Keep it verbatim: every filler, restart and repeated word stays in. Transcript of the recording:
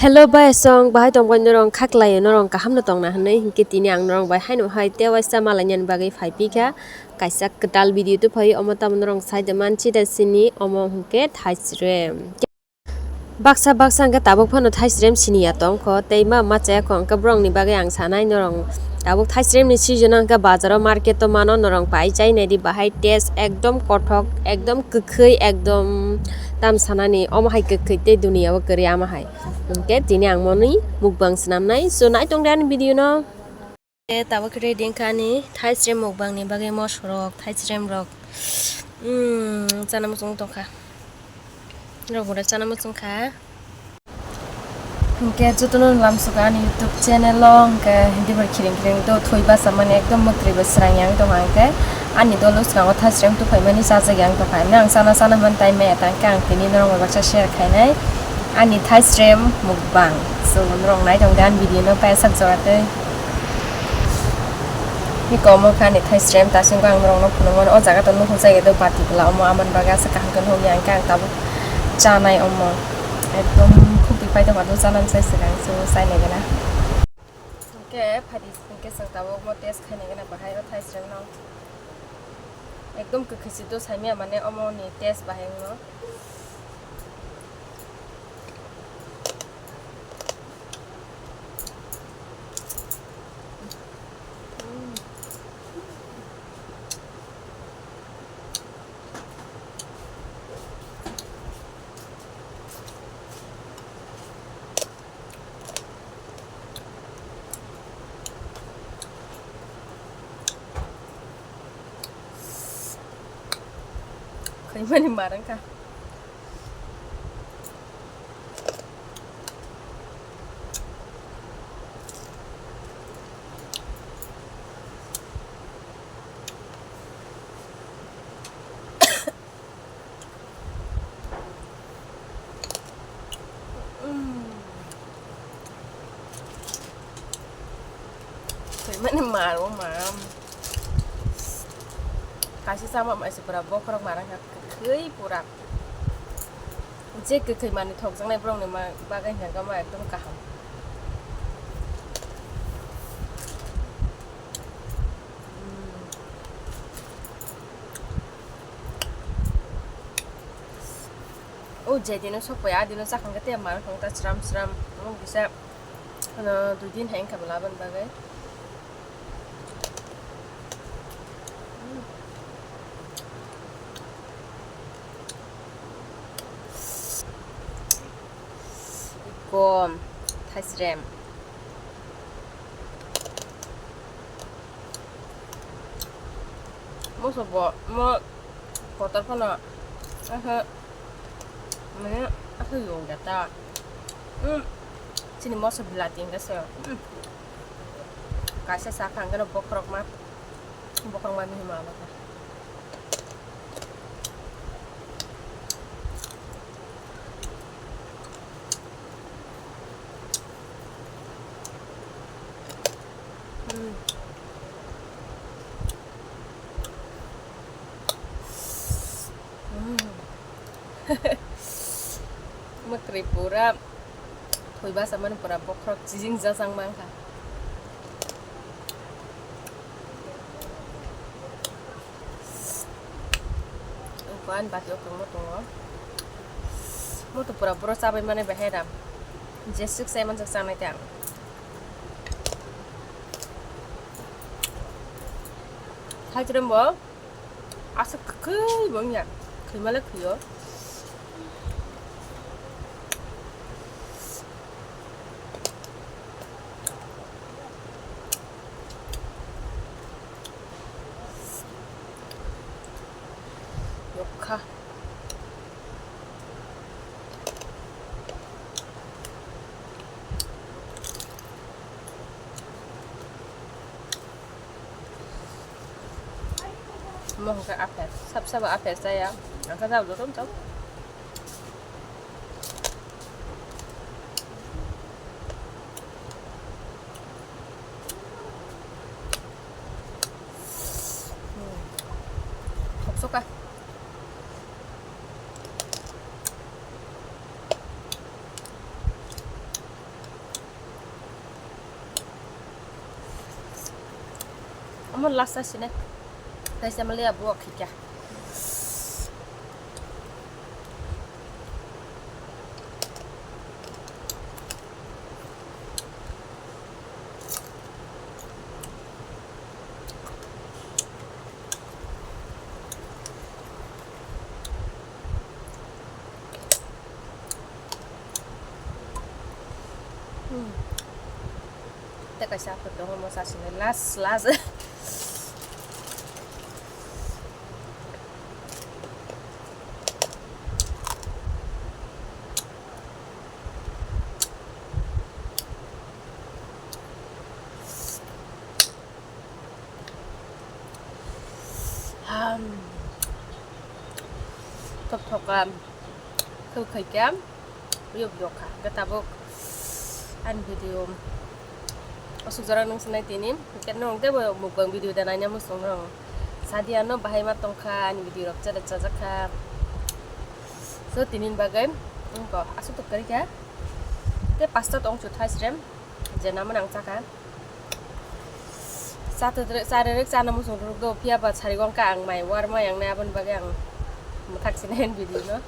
Hello bai song, bahai tong bai norong khaklai norong kaham no tongna hinwi, hinkhe tini ang norong bai haino hai tewaisa malainani bagwi phai phi kha. Kaisa kwtal video tu phai omo tamo norong sai de man chi da sini omo hinkhe thaisrem. Baksa baksa hinkhe tabuk phano thaisrem sini ya tong kho, tei ma ma chaya kho hinkhe borok ni bagwi ang sanai norong tabuk thaisrem ni season o hinkhe bazar o market o mano norong pai chai nai di bahai taste ekdom kothok ekdom kwkhwi ekdom. Tam sanani omo hai kwkhwi tei duniya o kwrwi ama hai. Hinkhe tini ang moni mukbang swnamnai. So, nai tong de ani video no. Tabuk ready wngkha ani thaisrem mukbang ni bagwi mosorok, thaisrem rok. Mm, chana muchung tongkha. Rok bwrwi chana muchung kha. Hinkhe jotono lamsukha ani YouTube channel o, hinkhe hindi bai khiring khiring do thwi basa mani ekdom mwtwi bo srang yang tongkha hinkhe ani dolo swngo thaisrem tuphaimani chajak yang tongkha. Hino ang chana chana hwnmani time maya tangkhe ang tini norok bai baksa share khainai ani thaisrem mukbang. So norok nai tongdi ani video no paisa jora tei. Ni komo kha ani thaisrem tasingo ang norok no phunukmano o jaga to nukhuk jagwi do bati bwla omo amani bagwi aswk kaham khe nukhukya hinkhe ang tabuk chanai omo. Ekdom khuk twi pai tongma do chanani sai swkang so chainai gana. Hinkhe phaidi hinkhe chwng tabuk omo test khainai gana bahai o thaisrem no. Ekdom kwkhwi se do saimanya mane omo ni test bahai wngno. Khaimani mar wngkha. Khaimani mar o ma. Kaisa chama mai se pura bokhorok mar wngkha kwkhwi pura. Je kwkhwi manwi thokjaknai borokni ma-, bagwi hinkhe ma ekdom kaham. Mm. O je dino sokpai, a dino chakha hinkhe tei mar wngkha sram sram. Omo kisa, ano, dui din hai wngkha bo labani bagwi. Gom, thaisrem. Moso bo, mo kotor phano, aha, mane, aha, yong ya ta. Hmm, chini moso bilati wngkha se. Hmm. Kaisa sakha hwnkhe no bokhorokma, bokhorokma mihima abo khe. Hmm. Hmm. Mwtwi pura thwi basa mani pura bokhorok chijing jajak mankha. Uko ani bati o kwbangma tongo. Moto pura boro chabai mani bahai ram. Jeswk chai manjak chanai tei ang. Haitorem bo aswk kwkhwi bo wngya. Khwima le khwio. Nokha. Omo hwnkhe apher, sab sabo apher chaya, ang khe jabo jotono chao. Hmm. Thoksoka. Amo last sine. Taisa mali abu khikya. Hmm. Tei kaisa aphuru tongo, omo sasini last, last. Ham. Thok thok kam. Thok khai kam. Yok yok kha. Hwnkhe tabuk ani video aswk jora nung sinai tini. Hwnkhe nwng teibo mukbang video da naina muchung rw. Sadi ano bahai ma tongkha ani video rok chajak chajak kha. So tini bagwi wngkha aswk tok kari kha. Tei pasta tong chu thai srem. Je namo nang chakha. Cha todre-, cha rerek chana muchung rwrwk do, phiya ba sari wngkha ang mai warma yang nai, aboni bagwi ang mwthak sinai video no.